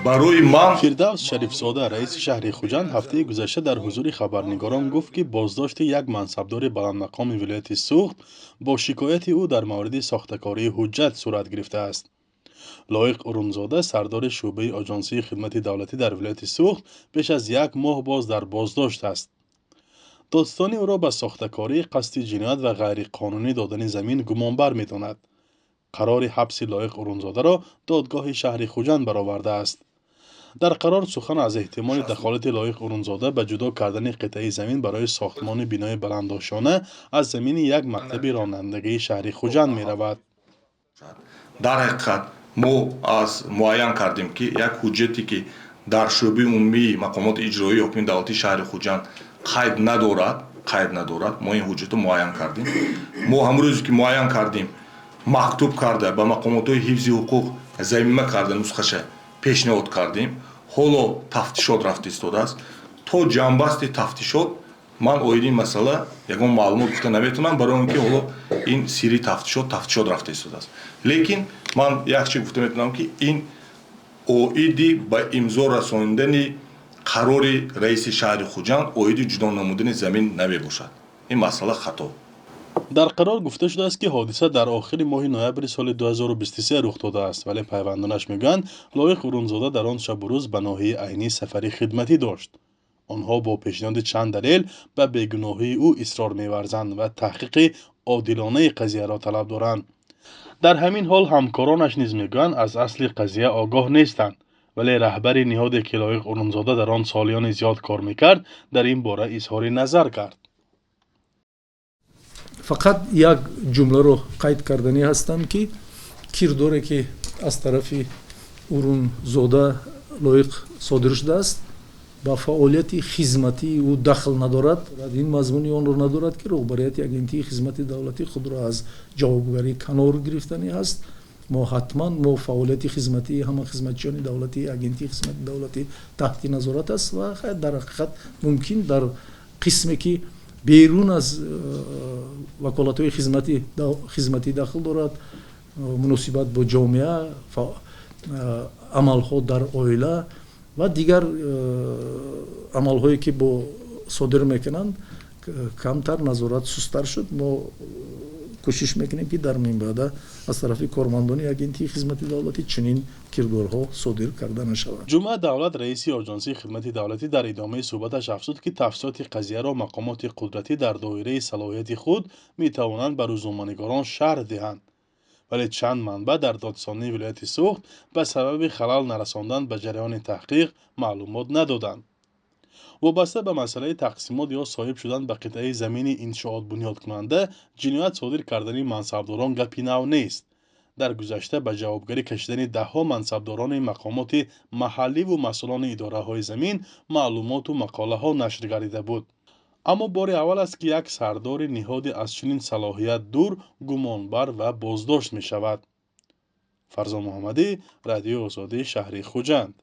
Барои ман Фирдавс Шарифзода, раиси шаҳри Хуҷанд, ҳафтаи гузашта дар ҳузури хабарнигорон гуфт, ки боздошти як мансабдори баландмақоми вилояти Суғд бо шикояти ӯ дар мавриди сохтакории ҳуҷҷат сурат гирифтааст. Лоиқ Урунзода, сардори шӯъбаи Оҷонсии хидмати давлатӣ дар вилояти Суғд, беш аз як моҳ боз дар боздошт аст. Додситонӣ ӯро ба сохтакорӣ, қасди ҷиноят ва ғайриқонунӣ додани замин гумонбар медонад. Қарори ҳабси Лоиқ Урунзодаро додгоҳи шаҳри Хуҷанд баровардааст. Дар қарор сухан аз эҳтимоли дахолати Лоиқ Урунзода ба ҷудо кардани қитъаи замин барои сохтмони бинои баландошёна аз замини як мактаби ронандагии шаҳри Хуҷанд меравад. Дар ҳақиқат, мо аз муайян кардем, ки як ҳуҷҷате, ки дар шӯъбаи умумии мақомоти иҷроии ҳокимияти давлатии шаҳри Хуҷанд қайд надорад. Мо ин ҳуҷҷатро муайян кардем. Мо ҳамон рӯзе, ки муайян кардем, мактуб карда, ба мақомотҳои ҳифзи ҳуқуқ замима карда, нусхаша пешниҳод кардем. Ҳоло тафтишот рафта истодааст. То ҷамъбасти тафтишот ман оиди ин масъала ягон маълумот гуфта наметавонам, барои он ки ҳоло ин сирри тафтишот рафта истодааст. Лекин ман як чиз гуфта метавонам, ки ин оиди ба имзо расонидани қарори раиси шаҳри Хуҷанд оиди ҷудо намудани замин намебошад. Ин масъала хато. Дар қарор гуфта шудааст, ки ҳодиса дар охири моҳи ноябри соли 2023 рух додааст, вале пайвандонаш мегӯянд, Лоиқ Урунзода дар он шабу рӯз ба ноҳияи Айнӣ сафари хидматӣ дошт. Онҳо бо пешниҳоди чанд далел ба бегуноҳии ӯ исрор меварзанд ва таҳқиқи одилонаи қазияро талаб доранд. Дар ҳамин ҳол, ҳамкоронаш низ мегӯянд, аз асли қазия огоҳ нестанд, вале раҳбари ниҳоде, ки Лоиқ Урунзода дар он солиёни зиёд кор мекард, дар ин бора изҳори назар кард. Фақат як ҷумларо қайд карданӣ ҳастам, ки кирдоре, ки аз тарафи Урунзода Лоиқ содир шудааст, ба фаъолияти хизматии ӯ дахл надорад. Ин мазмуни онро надорад, ки роҳбарияти Агентии хизмати давлатӣ худро аз ҷавобгарӣ канор гирифтанӣ ҳаст. Мо ҳатман, мо фаъолияти хизматии ҳама хизматчиёни давлатии Агентии хизмати давлатӣ таҳти назорат аст ва дар ҳақиқат мумкин дар қисме, ки берун аз ваколатҳои хизматӣ дахл дорад, муносибат бо ҷомеа, амалҳо дар оила ва дигар амалҳое, ки бо содир мекунанд, камтар назорат сусттар шуд. Мо кӯшиш мекунем, ки дар минбаъда аз тарафи кормандони Агентии хизмати давлатӣ чунин кирдорҳо содир карда нашаванд. Ҷумъа Давлат, раиси Оҷонсии хидмати давлатӣ, дар идомаи суҳбаташ афзуд, ки тафсилоти қазияро мақомоти қудратӣ дар доираи салоҳияти худ метавонанд ба рӯзноманигорон шарҳ диҳанд, вале чанд манбаъ дар додситонии вилояти Суғд ба сабаби халал нарасондан ба ҷараёни таҳқиқ маълумот надоданд. Вобаста ба масъалаи тақсимот ё соҳиб шудан ба қитъаи замини иншоотбунёдкунанда ҷиноят содир кардани мансабдорон гапи нав нест. Дар гузашта ба ҷавобгарӣ кашидани даҳҳо мансабдорони мақомоти маҳалливу масъулони идораҳои замин маълумоту мақолаҳо нашр гардида буд, аммо бори аввал аст, ки як сардори ниҳоде аз чунин салоҳият дур гумонбар ва боздошт мешавад. Фарзон Муҳаммадӣ, Радиои Озодӣ, шаҳри Хуҷанд.